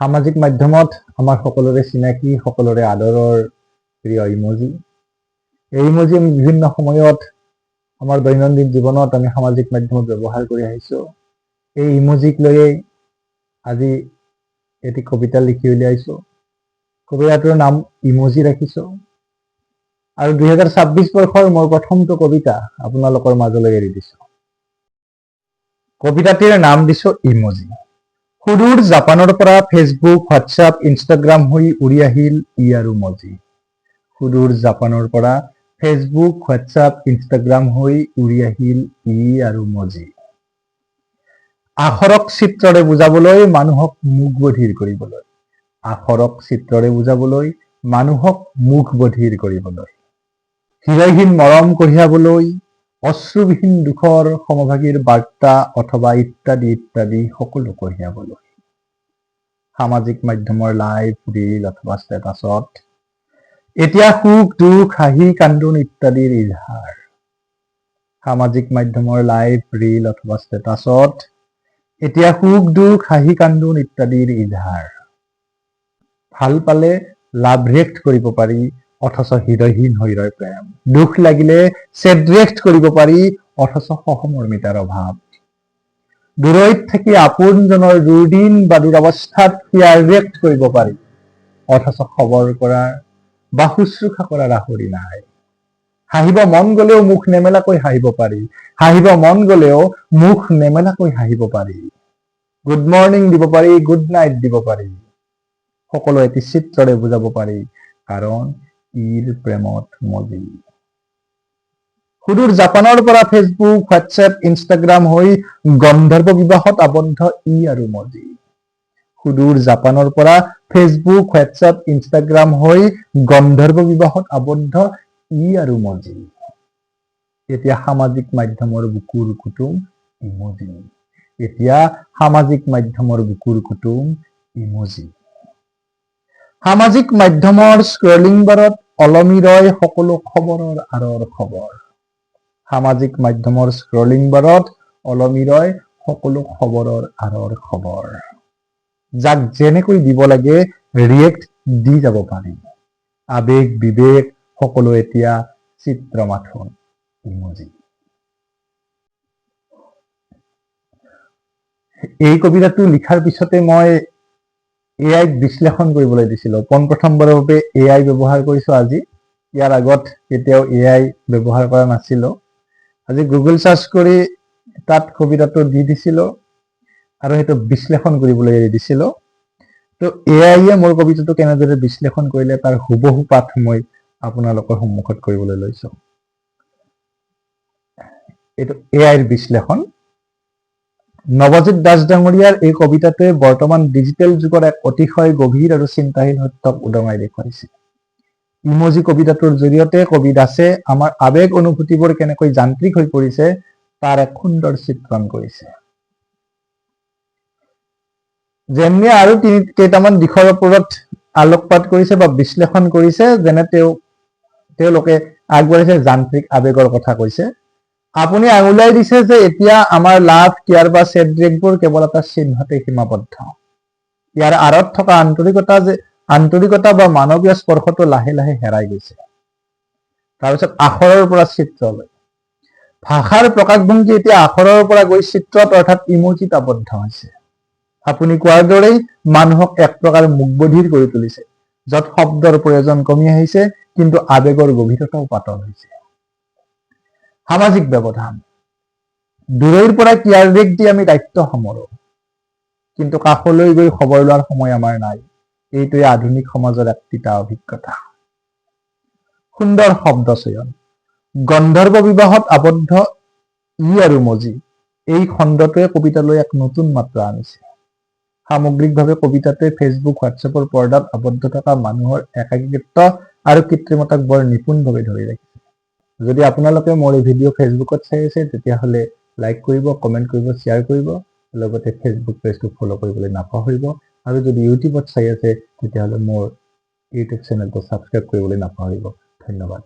সামাজিক মাধ্যমত আমাৰ সকলোৰে চিনাকি, সকলোৰে আদৰৰ প্ৰিয় ইমজি। এই ইমজি আমি বিভিন্ন সময়ত আমাৰ দৈনন্দিন জীৱনত আমি সামাজিক মাধ্যমত ব্যৱহাৰ কৰি আহিছোঁ। এই ইমজিক লৈয়েই আজি এটি কবিতা লিখি উলিয়াইছোঁ। কবিতাটোৰ নাম ইমজি ৰাখিছোঁ আৰু 2026 বৰ্ষৰ মোৰ প্ৰথমটো কবিতা আপোনালোকৰ মাজলৈ এৰি দিছোঁ। কবিতাটিৰ নাম দিছো ইমজি। সুদূৰ জাপানৰ পৰা ফেচবুক, হোৱাটছআপ, ইনষ্টাগ্ৰাম হৈ উৰি আহিল ই আৰু মজি। সুদূৰ জাপানৰ পৰা ফেচবুক, হোৱাটছআপ, ইনষ্টাগ্ৰাম হৈ উৰি আহিল ই আৰু মজি। আখৰক চিত্ৰৰে বুজাবলৈ, মানুহক মুখ বধিৰ কৰিবলৈ। আখৰক চিত্ৰৰে বুজাবলৈ, মানুহক মুখ বধিৰ কৰিবলৈ, হৃদয়হীন মৰম কঢ়িয়াবলৈ, অশ্ৰুবিহীন দুখৰ সমভাগীৰ বাৰ্তা অথবা ইত্যাদি ইত্যাদি সকলো কঢ়িয়াবলৈ। সামাজিক মাধ্যমৰ লাইভ, ৰিল অথবা ষ্টেটাছত এতিয়া সুখ দুখ, হাঁহি কান্দোন ইত্যাদিৰ ইজহাৰ। সামাজিক মাধ্যমৰ লাইভ, ৰিল অথবা ষ্টেটাছত এতিয়া সুখ দুখ, হাঁহি কান্দোন ইত্যাদিৰ ইজহাৰ। ভাল পালে লাভ ৰিয়েক্ট কৰিব পাৰি, অথচ হৃদয়হীন হৈ ৰয় প্ৰেম। দুখ লাগিলে চেড ৰিয়েক্ট কৰিব পাৰি, অথচ সহমৰ্মিতাৰ অভাৱ। দূৰৈত থাকি আপোনজনৰ দুৰ্দিন বা দুৰৱস্থাত কেয়াৰ ৰিয়েক্ট কৰিব পাৰি, অথচ খবৰ কৰাৰ বা শুশ্ৰূষা কৰাৰ আহৰি নাই। হাঁহিব মন গলেও মুখ নেমেলাকৈ হাঁহিব পাৰি। হাঁহিব মন গলেও মুখ নেমেলাকৈ হাঁহিব পাৰি। গুড মৰ্ণিং দিব পাৰি, গুড নাইট দিব পাৰি, সকলো এটি চিত্ৰৰে বুজাব পাৰি, কাৰণ ইৰ প্ৰেমত মজি। সুদূৰ জাপানৰ পৰা ফেচবুক, হোৱাটছএপ, ইনষ্টাগ্ৰাম হৈ গন্ধৰ্ব বিবাহত আবদ্ধ ই আৰু মজি। সুদূৰ জাপানৰ পৰা ফেচবুক, হোৱাটছএপ, ইনষ্টাগ্ৰাম হৈ গন্ধৰ্ব বিবাহত আবদ্ধ ই আৰু মজি। এতিয়া সামাজিক মাধ্যমৰ বুকুৰ কুটুম ইমজি। এতিয়া সামাজিক মাধ্যমৰ বুকুৰ কুটুম ইমজি। সামাজিক মাধ্যমৰ স্ক্ৰলিং বাৰত ওলমি ৰয় সকলো খবৰৰ আঁৰৰ খবৰ। সামাজিক মাধ্যমৰ স্ক্ৰলিং বাৰত ওলমি ৰয় সকলো খবৰৰ আঁৰৰ খবৰ। যাক যেনেকৈ দিব লাগে ৰিয়েক্ট দি যাব পাৰি। আবেগ, বিবেক সকলো এতিয়া চিত্ৰ মাথোন ইমজি। এই কবিতাটো লিখাৰ পিছতে মই এ আইক বিশ্লেষণ কৰিবলৈ দিছিলো। পোনপ্ৰথমবাৰৰ বাবে এ I ব্যৱহাৰ কৰিছো আজি। ইয়াৰ আগত কেতিয়াও এ I ব্যৱহাৰ কৰা নাছিলো। আজি গুগল চাৰ্চ কৰি তাত কবিতাটো দি দিছিলো আৰু সেইটো বিশ্লেষণ কৰিবলৈ এৰি দিছিলো। তো এ আইয়ে মোৰ কবিতাটো কেনেদৰে বিশ্লেষণ কৰিলে, তাৰ হুবহু পাঠ মই আপোনালোকৰ সন্মুখত কৰিবলৈ লৈছো। এইটো এ আইৰ বিশ্লেষণ। নৱজিৎ দাস ডাঙৰীয়াৰ এই কবিতাটোৱে বৰ্তমান ডিজিটেল যুগৰ এক অতিশয় গভীৰ আৰু চিন্তাশীল সত্যক উদঙাই দেখুৱাইছে। ইমজি কবিতাটোৰ জৰিয়তে কবি দাসে আমাৰ আৱেগ অনুভূতিবোৰ কেনেকৈ যান্ত্ৰিক হৈ পৰিছে, তাৰ এক সুন্দৰ চিত্ৰণ কৰিছে। যেনে আৰু তিনি কেইটামান দিশৰ ওপৰত আলোকপাত কৰিছে বা বিশ্লেষণ কৰিছে। যেনে তেওঁলোকে আগবাঢ়িছে, যান্ত্ৰিক আৱেগৰ কথা কৈছে। আপুনি আঙুলিয়াই দিছে যে এতিয়া আমাৰ লাভ, কেয়াৰ বা চেড বোৰ কেৱল এটা চিহ্নতে সীমাবদ্ধ। ইয়াৰ আঁৰত থকা আন্তৰিকতা বা মানৱীয় স্পৰ্শটো লাহে লাহে হেৰাই গৈছে। তাৰপিছত আখৰৰ পৰা চিত্ৰলৈ। ভাষাৰ প্ৰকাশভংগী এতিয়া আখৰৰ পৰা গৈ চিত্ৰত, অৰ্থাৎ ইমজিত আবদ্ধ হৈছে। আপুনি কোৱাৰ দৰেই মানুহক এক প্ৰকাৰ মুকবধিৰ কৰি তুলিছে, য'ত শব্দৰ প্ৰয়োজন কমি আহিছে, কিন্তু আৱেগৰ গভীৰতাও পাতল হৈছে। সামাজিক ব্যৱধান। দূৰৈৰ পৰা কেয়াৰ ৰিয়েক্ট দি আমি দায়িত্ব সামৰো, কিন্তু কাষলৈ গৈ খবৰ লোৱাৰ সময় আমাৰ নাই। এইটোৱে আধুনিক সমাজৰ এক তিতা অভিজ্ঞতা। সুন্দৰ শব্দ চয়ন। গন্ধৰ্ব বিবাহত আবদ্ধ ই আৰু মজি, এই খণ্ডটোৱে কবিতালৈ এক নতুন মাত্ৰা আনিছে। সামগ্ৰিকভাৱে কবিতাটোৱে ফেচবুক, হোৱাটছএপৰ পৰ্দাত আবদ্ধ থকা মানুহৰ একাকীত্ব আৰু কৃত্ৰিমতাক বৰ নিপুণভাৱে ধৰি ৰাখিছে। যদি আপোনালোকে মোৰ এই ভিডিঅ' ফেচবুকত চাই আছে, তেতিয়াহ'লে লাইক কৰিব, কমেণ্ট কৰিব, শ্বেয়াৰ কৰিব, লগতে ফেচবুক পেজটো ফ'ল' কৰিবলৈ নাপাহৰিব। আৰু যদি ইউটিউবত চাই আছে, তেতিয়াহ'লে মোৰ ইউটিউব চেনেলটো ছাবস্ক্ৰাইব কৰিবলৈ নাপাহৰিব। ধন্যবাদ।